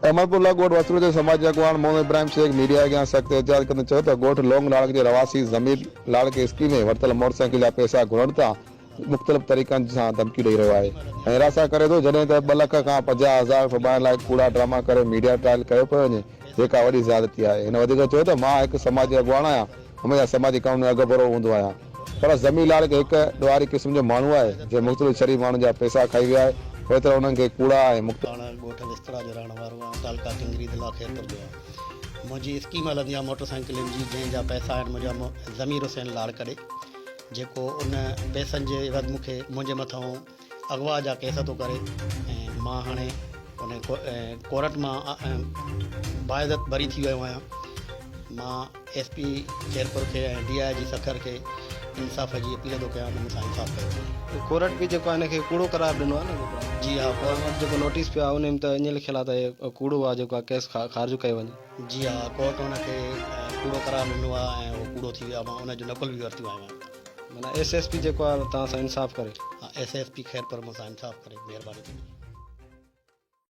احمدپور لڳ ڳوٺ وسرو جي سماجي اڳواڻ محمد ابراهيم شيخ ميڊيا اڳيان سخت احتجاج ڪندي چيو ته ڳوٺ لونگ لاڙڪ جي رهواسي ضمير لاڙڪ اسڪيم ۾ ورتل موٽرسائيڪل جا پئسا گهرڻ تان مختلف طريقن سان ڌمڪيون ڏئي رهيو آهي ۽ هراسان ڪري ٿو جڏهن ته ٻه لک کان 50 هزار ڦٻائڻ لاء ڪوڙا ڊراما ڪري ميڊيا ٽرائل ڪيو پيو وڃي جيڪا وڏي زيادتي آهي هن وڌيڪ چيو ته مان هڪ سماجي اڳواڻ آهيان هميشه سماجي ڪمن ۾ اڳڀرو هوندو آهيان پر ضمير لاڙڪ هڪ ڏوهاري قسم جو ماڻهو آهي جنهن مختلف شريف ماڻهن جا پئسا کائي ويا آهي اهڙي طرح انهن کي ڪوڙا ۽ مختلف پاڻ ڳوٺ وستڙا جو رهڻ وارو آهيان تعلقه ڪنگري ضلع خيرپور جو آهيان منهنجي اسڪيم هلندي آهي موٽر سائيڪلن جي جنهن جا پئسا آهن منهنجا ضمير حسين لاڙڪ ڏي جيڪو ان پئسن جي عيوض مون کي منهنجي مٿان اغوا جا ڪيس ٿو ڪري ۽ مان هاڻي ان ڪورٽ مان باعزت بري ٿي ويو آهيان مان ايس پي خيرپور کي ۽ ڊي I جي سکر کي انصاف جي اپيل ٿو ڪيان ته مون سان انصاف ڪيو وڃي. ڪورٽ به جيڪو آهي هن کي ڪوڙو قرار ڏنو آهي نه جيڪو آهي. جي ها ڪورٽ وٽ جيڪو نوٽيس پيو آهي ان ۾ ته ائين لکيل آهي ته هي ڪوڙو آهي جيڪو آهي ڪيس خارج ڪيو وڃي. جي ها ڪورٽ ان کي ڪوڙو قرار ڏنو آهي ۽ اهو ڪوڙو ٿي ويو آهي مان ان جو نقل به ورتيون آيو آهيان. معنيٰ ايس ايس پي جيڪو آهي توهان سان انصاف ڪري. ها ايس ايس پي خيرپور مون سان انصاف ڪري مهرباني ٿيندي.